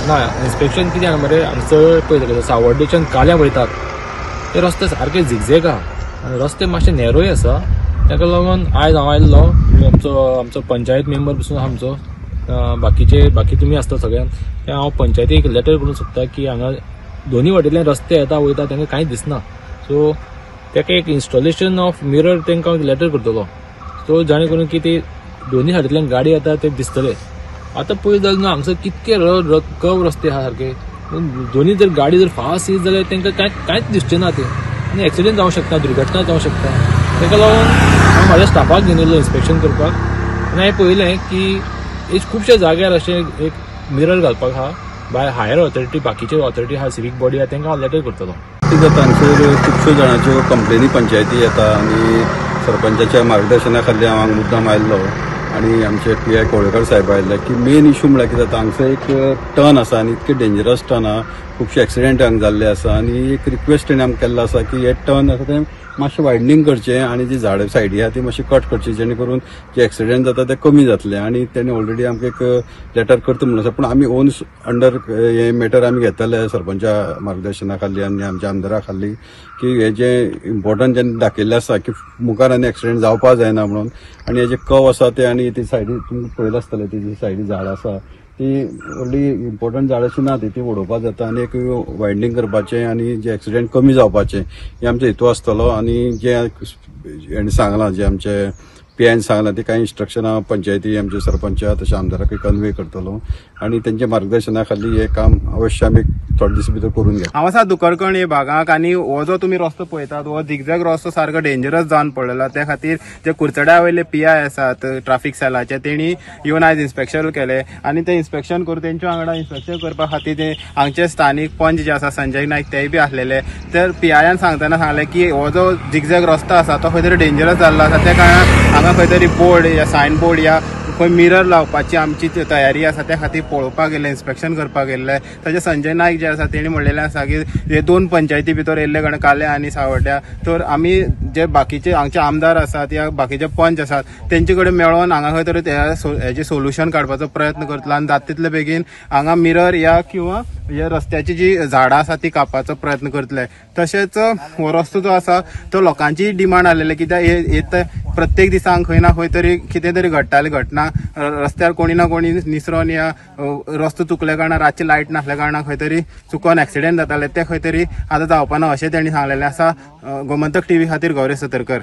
ना इन्स्पेक्शन कितें आहा मरे, हांगसर पळयता सावर्डेच्यान काल्यां वयतात ते रस्ते सारके झिगझॅग आहा आनी रस्ते मातशे नॅरोय आसा. ताका लागून आयज हांव आयिल्लो, आमचो आमचो पंचायत मेंबर पसून आमचो बाकीचे बाकी तुमी आसता सगळ्यांक, ते हांव पंचायतीक लेटर करूंक सोदता की हांगा दोनी वाटेंतल्यान रस्ते येता वयता तांकां कांयच दिसना. सो ताका एक इन्स्टॉलेशन ऑफ मिरर तांकां हांव लेटर करतलो, सो जाणे करून की ते दोनी सायडींतल्यान गाडी येता ते दिसतले. आतां पळयत जाल्यार न्हू हांगसर कितके कर्व रस्ते आहा सारके, दोनी जर गाडी जर फास्ट येत जाल्यार तांकां कांयच दिसचें ना ते, आनी एक्सिडेंट जावंक शकता, दुर्घटना जावंक शकता. ताका लागून हांव म्हाज्या स्टाफाक घेवन येयलो इन्स्पेक्शन करपाक आनी हांवें पळयलें की एक खुबश्या जाग्यार अशें एक मिरर घालपाक आहा बाय हायर ऑथॉरिटी, बाकीचे ऑथॉरिटी आहा, सिवीक बॉडी आहा, तांकां हांव लेटर करतलो. कितें जाता हांगसर खुबश्यो जाणांच्यो कंप्लेनी पंचायती येता आनी सरपंचाच्या मार्गदर्शना खाली हांव हांगा मुद्दाम आयिल्लो आनी आमचे पी I Kavlekar साहेब आयिल्ले की मेन इशू म्हळ्यार कितें जाता, हांगसर एक टर्न आसा आनी इतके डेंजरस टर्न आहा, खुबशे एक्सिडेंट हांगा जाल्ले आसा आनी एक रिक्वेस्ट तेणी आमकां केल्लो आसा की हे टर्न आसा तें मातशें वायडनींग करचें आनी जी झाडां सायडी आहा ती मातशी कट करची, जेणे करून जे एक्सिडेंट जाता ते कमी जातले. आनी तेणी ऑलरेडी आमकां एक लेटर करता म्हणून आसा, पूण आमी ओन अंडर हे मॅटर आमी घेतले सरपंचा मार्गदर्शना खाली आनी आमच्या आमदारा खाली की हे जे इम्पॉर्टंट जेन्ना दाखयल्लें आसा की मुखार आनी एक्सिडेंट जावपा जायना म्हणून. आनी हे जे कव आसा ते आनी ती सायडी तुमकां पळयला आसतलें, ती जी सायडी झाडां आसा ती व्हडली इम्पॉर्टंट झाडां अशी ना, ती उडोवपा जाता आनी एक वायडनींग करपाचें आनी जे एक्सिडेंट कमी जावपाचें हें आमचो हेतू आसतलो. आनी जे हेणें सांगलां, जे आमचे पी आयन सांगलां ती कांय इन्स्ट्रक्शनां पंचायती आमचे सरपंच तशें आमदाराकूय कन्वे करतलो आनी तेंच्या मार्गदर्शना खाली हें काम अवश्य आमी थोडे दीस भितर करून घेतले. हांव आसा दुकरकण हे भागाक आनी हो जो तुमी रस्तो पळयतात हो झिगझॅग रस्तो सारको डेंजरस जावन पडलेलो. त्या खातीर जे कुरचड्या वयले पी I आसात ट्राफीक सेलाचे तेणी येवन आयज इन्स्पेक्शन केलें आनी ते इन्स्पेक्शन करून तेंच्या वांगडा इन्स्पेक्शन करपा खातीर ते हांगचे स्थानीक पंच जे आसा संजय नायक तेय बी आसलेले. तर पी आयान सांगतना सांगलें की हो जो झिगझॅग रस्तो आसा तो खंय तरी डेंजरस जाल्लो आसा, त्या कारणान हांगा खंय तरी बोर्ड या सायन बोर्ड या खंय मिरर लावपाची आमची तयारी आसा, त्या खातीर पळोवपाक गेल्ले, इन्स्पेक्शन करपाक गेल्ले. तशें संजय नायक जे आसा तेणी म्हणलेलें आसा की हे दोन पंचायती भितर येयल्ले कारण काल्या आनी सावड्ड्या, तर आमी जे बाकीचे हांगचे आमदार आसात या बाकीचे पंच आसात तेंचे कडेन मेळोन हांगा खंय तरी हेजें सोल्युशन काडपाचो प्रयत्न करतलो आनी जाता तितले बेगीन हांगा मिरर या किंवा ह्या रस्त्याची जी झाडां आसा ती कापपाचो प्रयत्न करतले. तशेंच हो रस्तो जो आसा तो लोकांची डिमांड आसलेले, कित्याक हे प्रत्येक दिसा खंय ना खंय तरी कितें तरी घडटाले घटना, रस्त्यार कोणी ना कोणी निसरोन या रस्तो चुकल्या कारणान रातची लायट नासल्या कारणान खंय तरी चुकोन एक्सिडेंट जाताले, ते खंय तरी आतां जावपा ना अशें तेणी सांगलेलें आसा. गोमंतक टीव्ही खातीर गौरेश सतरकर.